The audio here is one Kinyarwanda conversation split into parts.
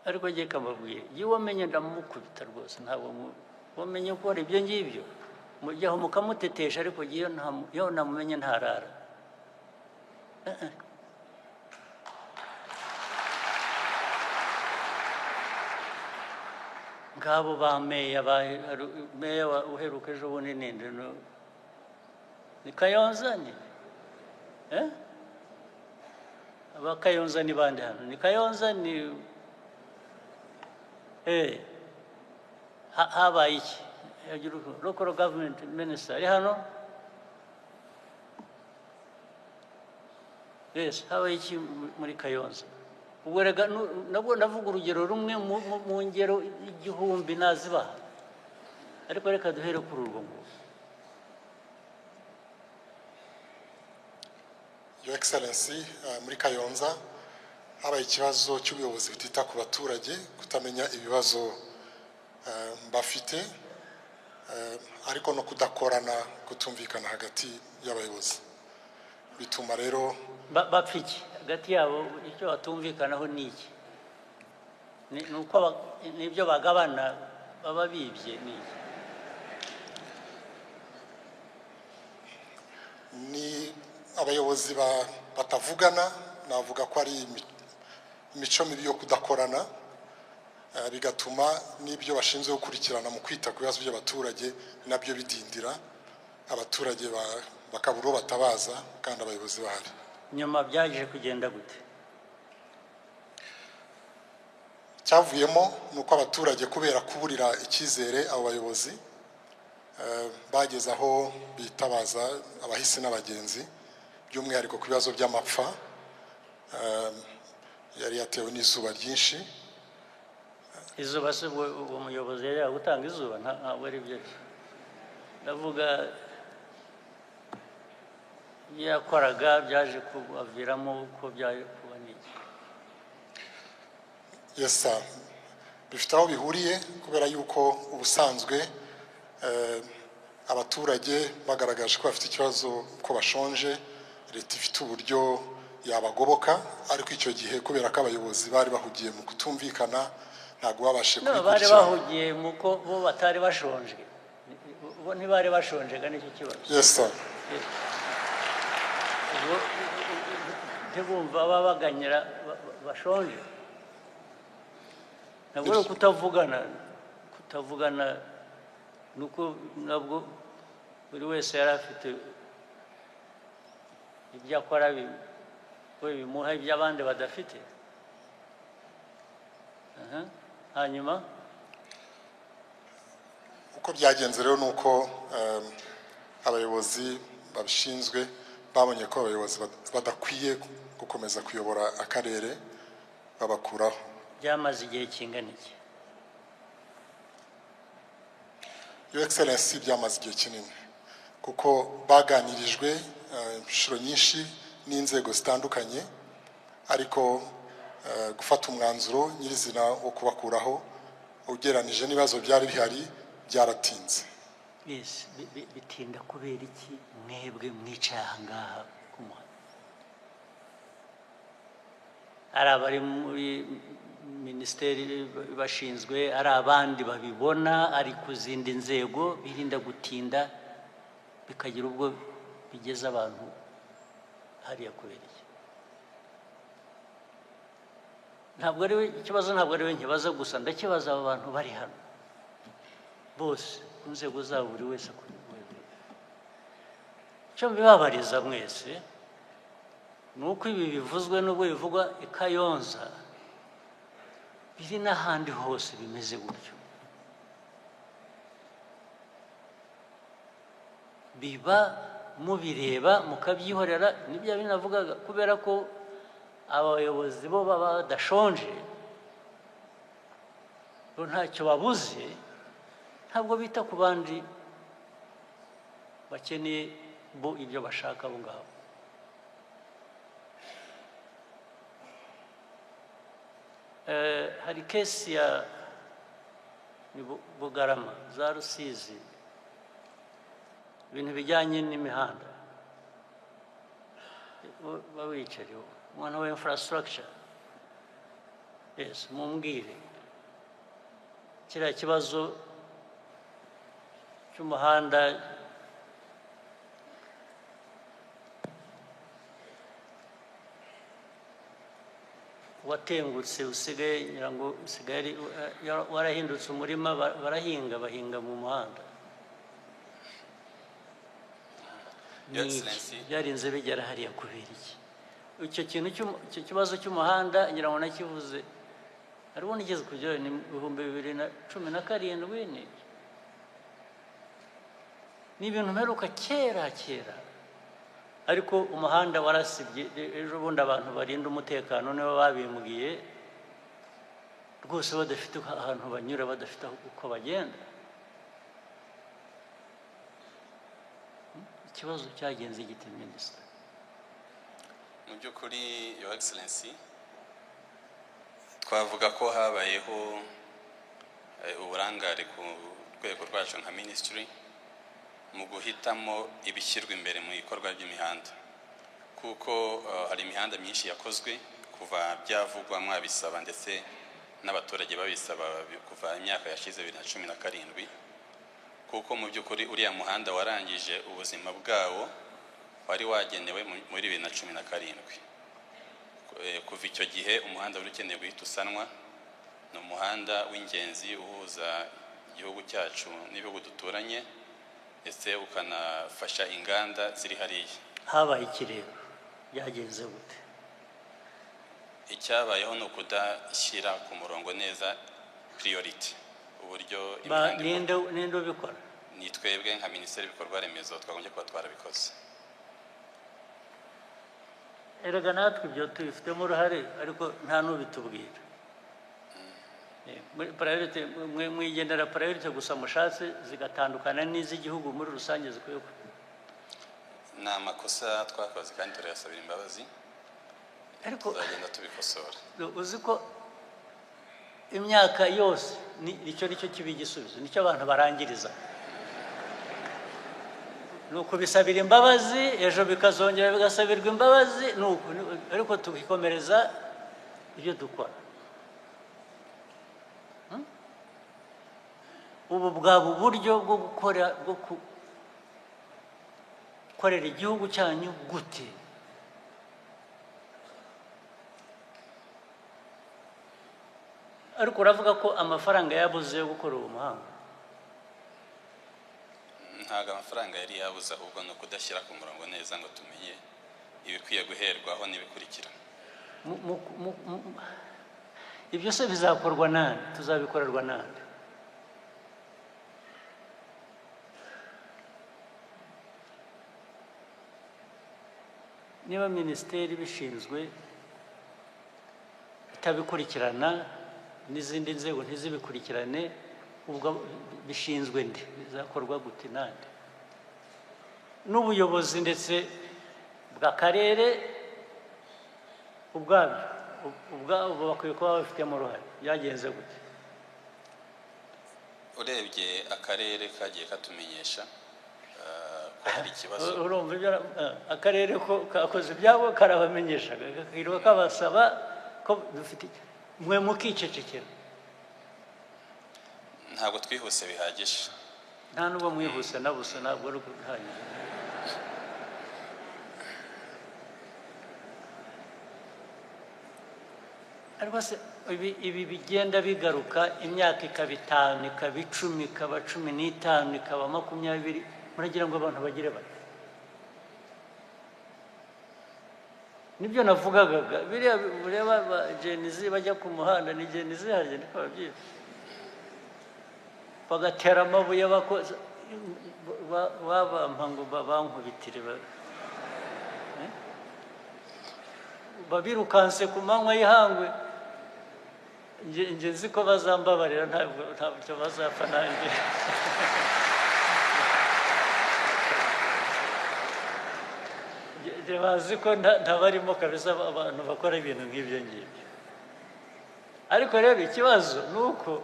Ariko njye kamabwire, iyo wamenye ndamukubita rwose. Ntabwo wamenye gukora ibyo ngibyo, mujyaho mukamutetesha, ariko iyo iyo namumenye ntarara. Eh, eh. Ngabo ba meya, ba meya uheruka ejo bundi ninde? Ni Kayonza, ni eh? Aba Kayonza ni bande hano? Ni Kayonza, ni habaye iki? Local government minister ari hano? Yes, habaye iki muri Kayonza? Ubwo rega nabwo ndavuga urugero rumwe mu ngero 1000 nazibaha, ariko reka duhere kuri urwo ngurwo. Your Excellency, muri Kayonza habaye ikibazo cy'ubuyobozi butita ku baturage, kutamenya ibibazo bafite, ariko no kudakorana, kutumvikana hagati y'abayobozi, bituma rero Bapfa iki hagati yabo? Icyo batumvikanaho ni iki? Ni uko n'ibyo bagabana baba bibye, ni iki? Ni abayobozi batavugana. Navuga ko ari imico mibi yo kudakorana, bigatuma n'ibyo bashinzwe gukurikirana mu kwita ku bibazo by'abaturage nabyo bidindira, abaturage bakabura uwo batabaza kandi abayobozi bahari. Nyuma byaje kugenda gute? Cyavuyemo ni uko abaturage, kubera kuburira icyizere abo bayobozi, bageze aho bitabaza abahisi n'abagenzi, by'umwihariko ku bibazo by'amapfa yari yatewe n'izuba ryinshi. Izuba se ubwo uwo muyobozi yari gutanga izuba? Ntabwo ari byo. Ndavuga ibyo yakoraga byaje kubaviramo ko byaje kuba n'iki? Yes sir. Bifite aho bihuriye, kubera yuko ubusanzwe abaturage bagaragaje ko bafite ikibazo, ko bashonje, leta ifite uburyo yabagoboka, ariko icyo gihe kubera ko abayobozi bari bahugiye mu kutumvikana, ntabwo babashije No, bari kubikurikirana. bahugiye mu ko bo batari bashonje. Bo ntibari bashonjega, nicyo kibazo. Yes sir. Ubwo ntibumva babaganyira bashonje. Ntabwo ari ukutavugana. Kutavugana ni uko nabwo buri wese yari afite ibyo akora we bimuha ibyo abandi badafite. Aha. Hanyuma? Uko byagenze rero ni uko abayobozi babishinzwe babonye ko abayobozi badakwiye gukomeza kuyobora akarere, babakuraho. Byamaze igihe kingana iki? Your Excellency, byamaze igihe kinini, kuko baganirijwe inshuro nyinshi n'inzego zitandukanye, ariko gufata umwanzuro nyirizina wo kubakuraho, ugereranije n'ibibazo byari bihari, byaratinze. Yes, bitinda kubera iki mwebwe mwicaye aha ngaha ku muhanda, ari abari muri minisiteri bashinzwe, ari abandi babibona, ari ku zindi nzego, birinda gutinda bikagira ubwo bigeza abantu hariya kubera iki? Ntabwo ari we ikibazo, ntabwo ari we nkibaza gusa, ndakibaza aba bantu bari hano bose ku nzego zabo, buri wese ku rwego. Icyo mbibabariza mwese ni uko ibi bivuzwe, n'ubwo bivugwa i Kayonza, biri n'ahandi hose bimeze gutyo. Biba mubireba mukabyihorera. Nibyo binavugaga, kubera ko abayobozi bo baba badashonje, bo ntacyo babuze, ntabwo bita ku bandi bakeneye bo ibyo bashaka abo ngabo. Hari case ya ni Bugarama za Rusizi, ibintu bijyanye n'imihanda. Ba wicare, umuntu wa infrastructure. Yes, mumbwire kiriya kibazo cy'umuhanda. Watengutse, usigaye, ngira ngo usigaye warahindutse umurima, barahinga, bahinga mu muhanda. Your Ni iki? Excellency. Byarinze bigera hariya kubera iki? Icyo kintu icyo kibazo cy'umuhanda, ngira ngo nakivuze, hariho nigeze kujyayo, ni 2017. Ni ibintu mperuka kera kera, ariko umuhanda warasibye. Ejo bundi abantu barinda umutekano nibo babimbwiye rwose, badafite ahantu banyura, badafite uko bagenda. Ikibazo cyagenze gite, minisita? Mu by'ukuri, Your Excellency, twavuga ko habayeho uburangare ku rwego rwacu nka minisitiri mu guhitamo ibishyirwa imbere mu bikorwa by'imihanda, kuko hari imihanda myinshi yakozwe kuva byavugwa, mwabisaba, ndetse n'abaturage babisaba kuva imyaka yashize 2017, kuko mu by'ukuri uriya muhanda warangije ubuzima bwawo wari wagenewe muri 2017. Kuva icyo gihe umuhanda wari ukeneye guhita usanwa. Ni umuhanda w'ingenzi uhuza igihugu cyacu n'ibihugu duturanye, ndetse ukanafasha inganda ziri hariya. Habaye iki rero? Byagenze gute? Icyabayeho ni ukudashyira ku murongo neza priority, uburyo imihanda ikorwa. Ninde ubikora? Ni twebwe nka Minisiteri y'Ibikorwa Remezo, twagombye kuba twarabikoze. Erega natwe ibyo tubifitemo uruhare, ariko nta n'ubitubwira. Muri priority, mwigendera priority gusa mushatse, zigatandukana n'iz'igihugu muri rusange zikwiye Ni amakosa twakoze kandi turayasabira imbabazi. Ariko Tuzagenda tubikosora. uzi ko imyaka yose nicyo kiba igisubizo, nicyo abantu barangiriza, ni ukubisabira imbabazi, ejo bikazongera bigasabirwa imbabazi, ni uku, ariko tukikomereza ibyo dukora. Ubu bwaba uburyo bwo gukora, bwo gukorera igihugu cyanyu gute? Ariko uravuga ko amafaranga yabuze yo gukora uwo muhanda. Ntabwo amafaranga yari yabuze, ahubwo ni ukudashyira ku murongo neza ngo tumenye ibikwiye guherwaho n'ibikurikira. Ibyo se bizakorwa nande? Tuzabikorerwa nande? Niba minisiteri ibishinzwe itabikurikirana, n'izindi nzego ntizibikurikirane, ubwo bishinzwe nde? Bizakorwa gute, nande? N'ubuyobozi ndetse bw'akarere ubwabyo, ubwabo bakwiye kuba babifitemo uruhare. Byagenze gute? Urebye akarere kagiye katumenyesha ko hari ikibazo. Urumva ibyo akarere ko kakoze ibyabo, karabamenyesha, kakirirwa kabasaba ko dufite, mwe mukicecekera. Ntabwo twihuse bihagije. Nta n'ubwo mwihuse na busa, ntabwo ari bihagije. Ariko se ibi bigenda bigaruka, imyaka ikaba 5, ikaba 10, ikaba 15, ikaba 20, muragira ngo abantu bagire bate? Nibyo navugaga, biriya ureba ba Gen Z bajya ku muhanda, ni Gen Z harya niko babyita, bagatera amabuye, bakoza babampa ngo bankubitire, eh? Babirukanse ku manywa y'ihangwe. Nge nzi ko bazambabarira, ntabwo ntabyo bazapfa nanjye. Nge bazi ko ntabarimo kabisa, abantu bakora ibintu nk'ibyo ngibyo. Ariko rero ikibazo ni uko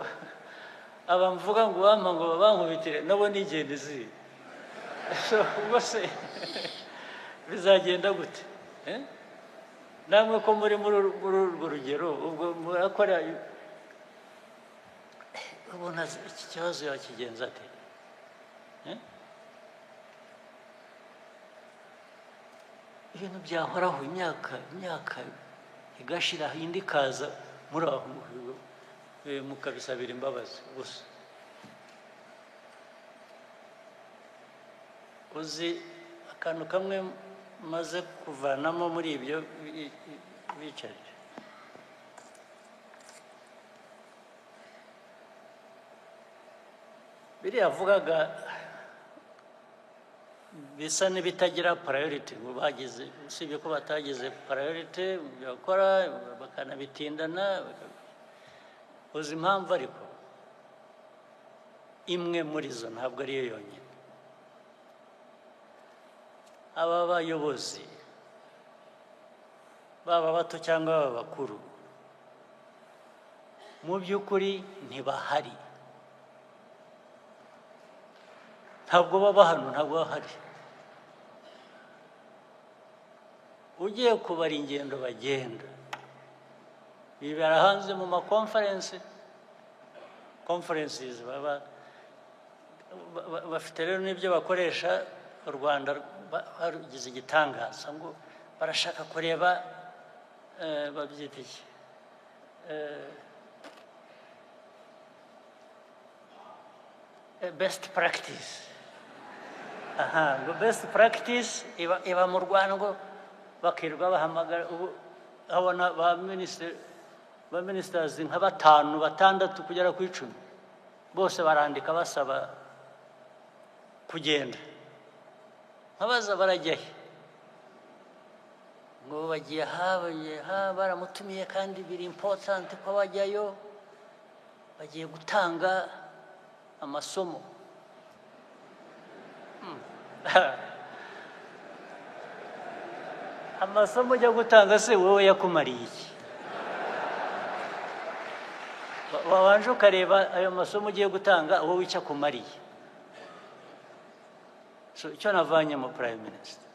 aba mvuga ngo bampa ngo babankubitire nabo ni Gen Z. So, ubwo se bizagenda gute? Eh? Namwe ko muri urwo rugero, ubwo murakora, ubona iki kibazo yakigenza ate? Eh? Ibintu byahoraho imyaka igashira, indi ikaza, muri aho mukabisabira imbabazi gusa. Uzi akantu kamwe maze kuvanamo muri ibyo bicarije? Biriya avugaga bisa n'ibitagira priority, ngo bagize, usibye ko batagize priority mu byo bakora, bakanabitindana. Uzi impamvu? Ariko imwe muri zo, ntabwo ariyo yonyine, aba bayobozi, baba bato cyangwa baba bakuru, mu by'ukuri ntibahari. Ntabwo baba hano, ntabwo bahari. Ugiye kubara ingendo bagenda, bibera hanze mu ma conferences baba bafite. Rero n'ibyo bakoresha u Rwanda barugize igitangaza, ngo barashaka kureba, babyita iki? Best practice. Aha ngo best practice iba mu Rwanda, ngo bakirirwa bahamagara. Ubu abona ba minisitiri, ba ministers nka batanu, batandatu, kugera ku 10, bose barandika basaba kugenda. Nkabaza, barajya he? Ngo bagiye aha, bagiye aha, baramutumiye kandi biri important ko bajyayo, bagiye gutanga amasomo. Amasomo ujya gutanga se wowe yakumariye iki? Wabanje ukareba ayo masomo ugiye gutanga wowe icyo akumariye? So icyo navanyemo, Prime Minister,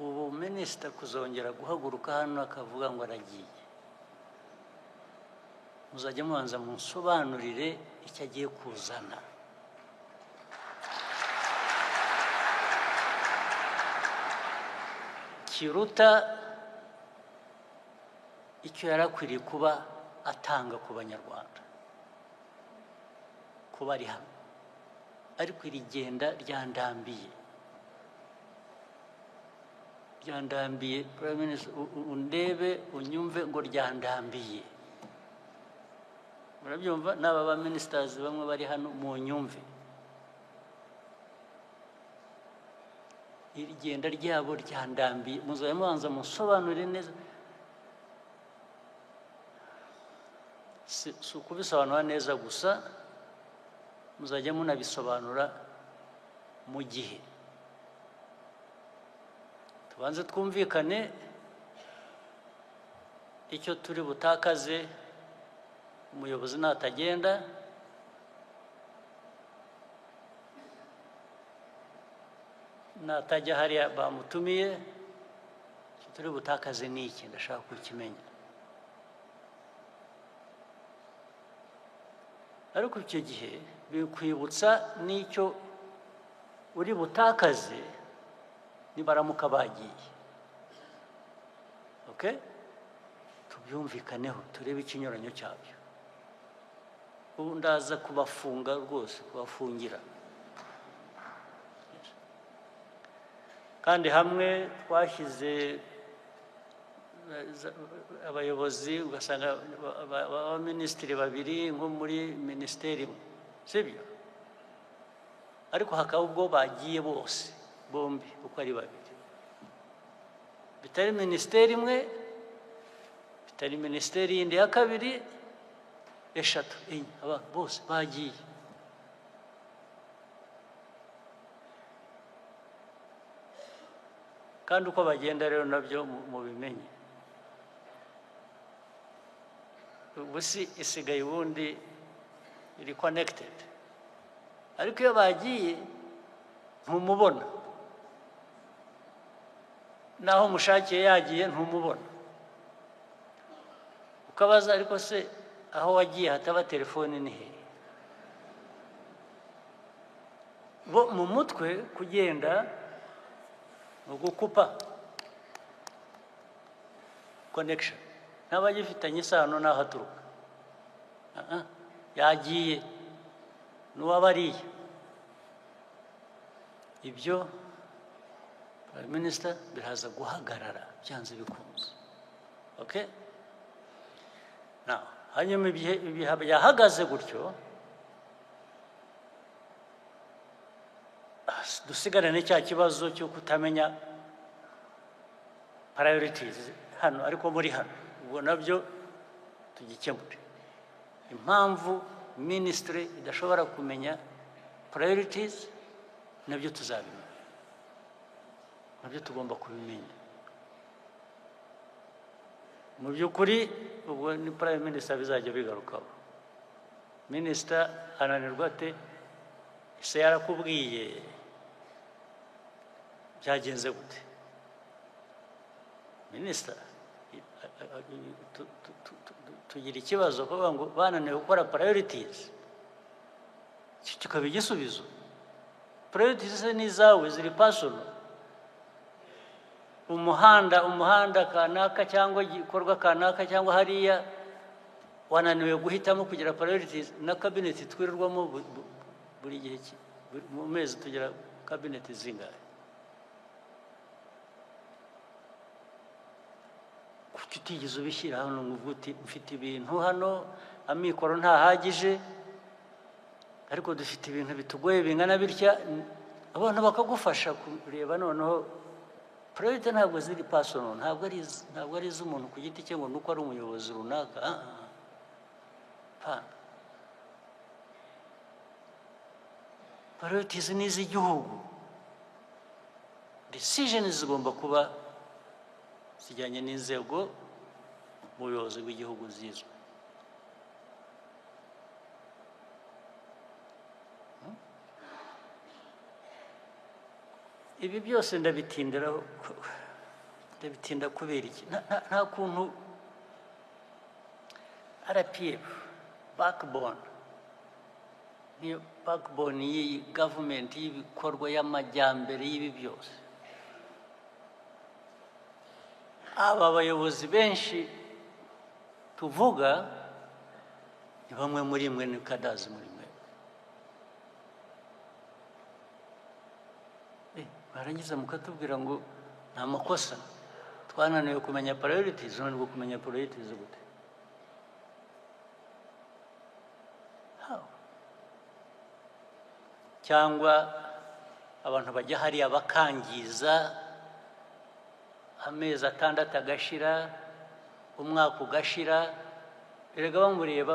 ubu minisita kuzongera guhaguruka hano akavuga ngo aragiye, muzajya mubanza munsobanurire icyo agiye kuzana kiruta icyo yari akwiriye kuba atanga ku Banyarwanda kuba ari hano. Ariko iri genda ryandambiye, ryandambiye. Prime Minister, undebe, unyumve, ngo ryandambiye. Murabyumva n'aba ba ministers bamwe bari hano, mu nyumve, iri genda ryabo ryandambiye. Muzajya mubanza musobanurire neza. Si ukubisobanura neza gusa, muzajya munabisobanura mu gihe. Tubanze twumvikane icyo turi butakaze umuyobozi natagenda, natajya hariya bamutumiye. Icyo turi butakaze ni iki? Ndashaka kukimenya. Ariko icyo gihe bikwibutsa n'icyo uri butakaze nibaramuka bagiye. Okay, tubyumvikaneho, turebe ikinyuranyo cyabyo. Ubu ndaza kubafunga rwose, kubafungira. Kandi hamwe twashyize abayobozi, ugasanga abaminisitiri babiri nko muri minisiteri imwe, sibyo? Ariko hakaba ubwo bagiye bose bombi uko ari babiri, bitari minisiteri imwe, bitari minisiteri yindi ya kabiri, eshatu, enye, abantu bose bagiye. Kandi uko bagenda rero nabyo mubimenye. Ubu si isigaye ubundi iri connected, ariko iyo bagiye ntumubona. Naho mushakiye yagiye, ntumubona. Ukabaza: "Ariko se aho wagiye hataba telefone ni hehe?" Bo mu mutwe kugenda ni ugukupa connection, ntaba agifitanye isano n'aho aturuka. Ah, ah, yagiye n'uwabariye. Ibyo, Prime Minister, biraza guhagarara byanze bikunze. Okay, now, hanyuma ibihe byahagaze gutyo, dusigarane cya kibazo cyo kutamenya priorities hano. Ariko muri hano ubwo nabyo tugikemure. Impamvu minisitiri idashobora kumenya priorities, nabyo tuzabimenya, nabyo tugomba kubimenya. Mu by'ukuri ubwo ni Prime Minister bizajya bigarukaho. Minisita ananirwa ate ese? Yarakubwiye byagenze gute? Minisita, tugira ikibazo kuvuga ngo bananiwe gukora priorities, iki kikaba igisubizo. Priorities se ni izawe, ziri personal? Umuhanda kanaka cyangwa igikorwa kanaka cyangwa hariya wananiwe guhitamo kugira priorities. Na cabinet twirirwamo buri gihe, mu mezi tugira cabinet zingahe? Kuki utigeze ubishyira hano ngo uvuge uti: "Mfite ibintu hano, amikoro ntahagije, ariko dufite ibintu bitugoye bingana bitya"? Abantu bakagufasha kureba. Noneho priority ntabwo ziri personal, ntabwo ari iz'umuntu ku giti cye ngo nuko ari umuyobozi runaka. Ah, ah. Pana. Priorities ni iz'igihugu. Decisions zigomba kuba zijyanye n'inzego mu buyobozi bw'igihugu zizwi. Ibi byose ndabitindiraho, ndabitinda kubera iki? Nta kuntu RPF, backbone, niyo backbone y'iyi gavumenti, y'ibikorwa, y'amajyambere, y'ibi byose, aba bayobozi benshi tuvuga ni bamwe muri mwe, ni cadres muri mwe. Barangiza mukatubwira ngo ni amakosa, twananiwe kumenya priorities. Unanirwa kumenya priorities gute? How? Cyangwa abantu bajya hariya bakangiza, amezi 6 agashira, umwaka ugashira, erega bamureba,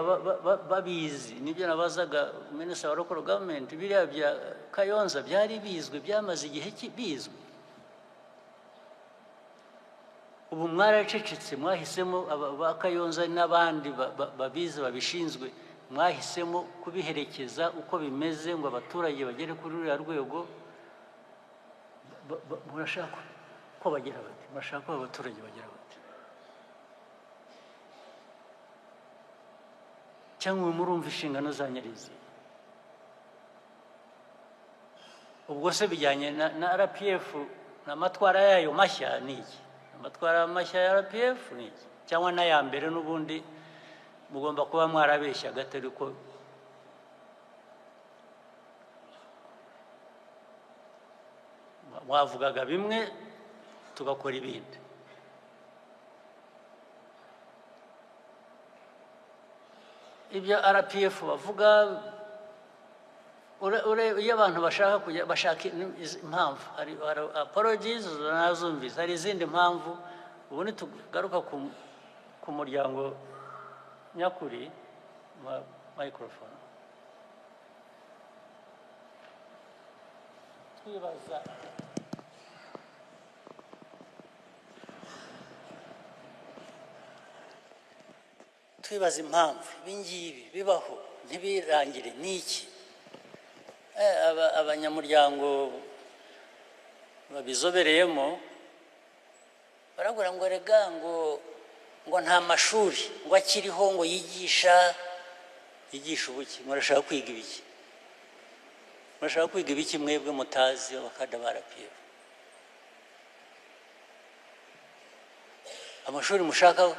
babizi. Nibyo nabazaga Minisitiri wa Local Government: biriya bya Kayonza byari bizwi, byamaze igihe bizwi. Ubu mwaracecetse, mwahisemo ba Kayonza n'abandi babizi babishinzwe, mwahisemo kubiherekeza uko bimeze ngo abaturage bagere kuri ruriya rwego. Murashaka ko bagira bati, murashaka ko abaturage bagira bati, cyangwa murumva inshingano zanyu ari izihe? Ubwo se bijyanye na RPF n'amatwara yayo mashya ni iki? Amatwara mashya ya RPF ni iki? Cyangwa n'aya mbere n'ubundi mugomba kuba mwarabeshyaga, atari ko mwavugaga bimwe tugakora ibindi? Ibyo RPF bavuga, iyo abantu bashaka kujya bashaka impamvu, hari apologies nazumvise, hari izindi mpamvu. Ubu nitugaruka ku muryango nyakuri, microphone, twibaza impamvu ibi ngibi bibaho ntibirangire, ni iki? Abanyamuryango babizobereyemo. Barabwira ngo rega ngo nta mashuri ngo akiriho ngo yigisha. Yigisha ubuki? Murashaka kwiga ibiki? Murashaka kwiga ibiki mwebwe mutazi, abakada ba RPF? Amashuri mushaka,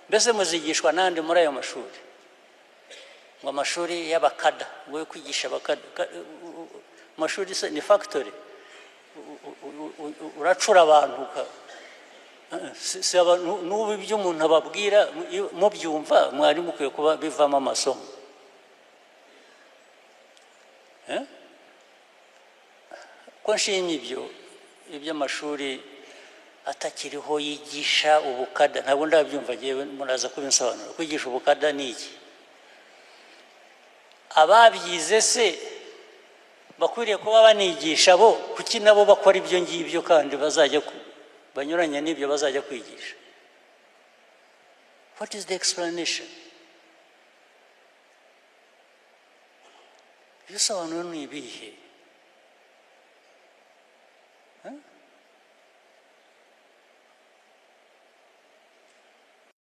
mbese muzigishwa n'andi muri ayo mashuri? Ngo amashuri y'abakada, ngo yo kwigisha abakada. Amashuri se ni factory? Uracura abantu si n'ubu ibyo umuntu ababwira iyo mubyumva, mwari mukwiye kuba bivamo amasomo. Eh? Ko nshimye ibyo iby'amashuri atakiriho yigisha ubukada, ntabwo ndabyumva ngewe, muraza kubinsobanura. Kwigisha ubukada ni iki? Ababyize se bakwiriye kuba banigisha bo, kuki nabo bakora ibyo ngibyo kandi bazajya banyuranye n'ibyo bazajya kwigisha? What is the explanation? Ibisobanuro ni ibihe? Eh?